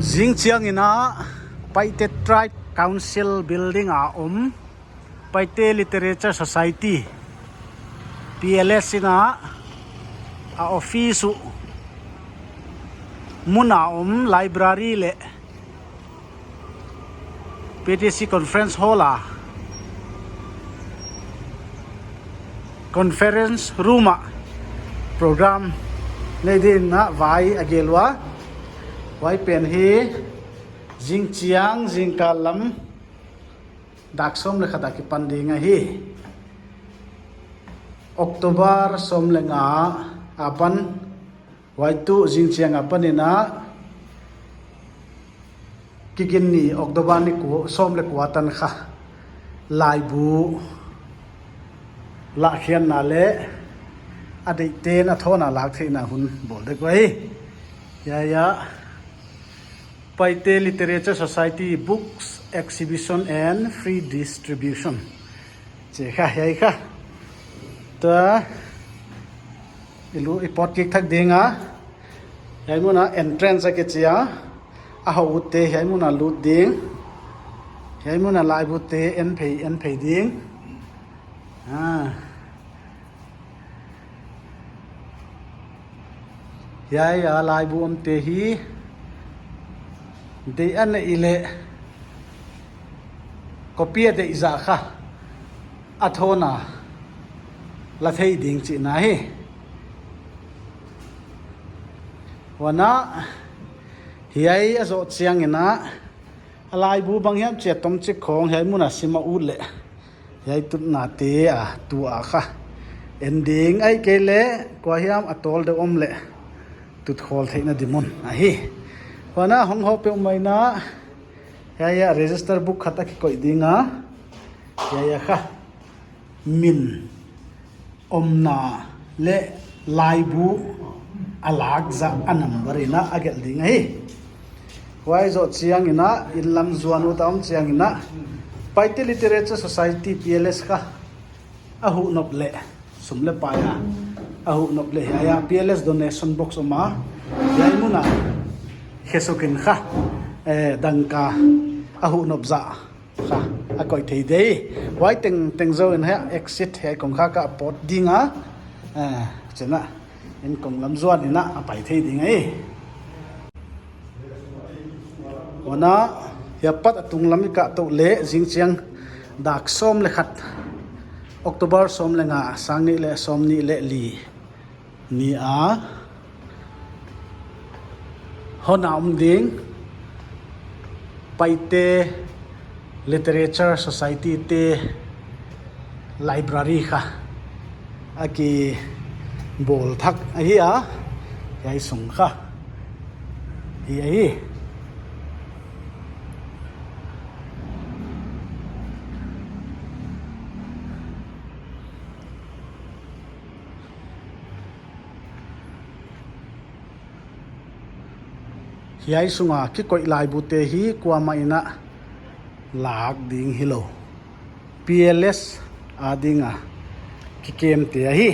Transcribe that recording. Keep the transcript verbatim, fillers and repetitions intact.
Zingchiang in a Paite Tribe Council Building a om Paite Literature Society, P L S in a, a office uh mun a om library leh P T C Conference Hall a Conference Room a program nei dingin a vai a gel ua. Huai pen hi zingchiang, zingkal lam dak sawm leh khat a kipan ding ahi. October sawm leh nga apan, huai tuh zingchiang apan in a, kiginni October ni ku-, sawm leh kua tan kha laibu lahkhiatna leh a deihten a thawn a lak theihna hun bawl dek uhi. Hiai a Paite Literature Society Books Exhibition and Free Distribution chi kha, hiai kha. Tua i lu-, i pawt kik thak ding a. Hiai mun a entrance a kichi a. A hoh utte hiai mun a lut ding. Hiai mun a laibute en phei, en phei ding. Ah. Hiai a laibu omte hi deih a neih leh copy a deih zah kha a thawn a la thei ding chihna hi. Huan a hiai a zoh chiang in a, a laibu bang hiam chia tomchik khong hiai mun a sim a ut leh hiai tutnate a tu a kha en ding, ahihkeileh kua hiam a tawl deuh om leh tut khol theihna di mun ahi. Huan a hong hawh peuhmah in a, hiai a register book khat a kikoih ding a, hiai a kha min, omna leh laibu a lak zah a number in a a gelh ding ahi. Huai zoh chiang in a, inn lam zuan ut a om chiang in a, Paite Literature Society, P L S kha a huhnop leh, sum leh pai a a huhnop leh, hiai a P L S donation box om a, hiai mun a khe suk in kha, eh, dangka a huhnop zah kha a koih thei ding. Huai teng, teng zou in hiai exit hiai kong kha ka pawt ding a, eh, chena in kong lam zuan in a a pai thei ding ahi. Huan a, hiai apat a tunglam i kah tou leh, zingchiang dak sawm leh khat, October sawm leh nga, sang nih leh sawmnih leh li ni a hon a om ding Paite Literature Society te library kha a kibawl thak ahi a, hiai sung kha hi ahi. Hiai sung a kikoih laibute hi kuamah in a lak ding hilou, P L S a ding a kikemte ahi.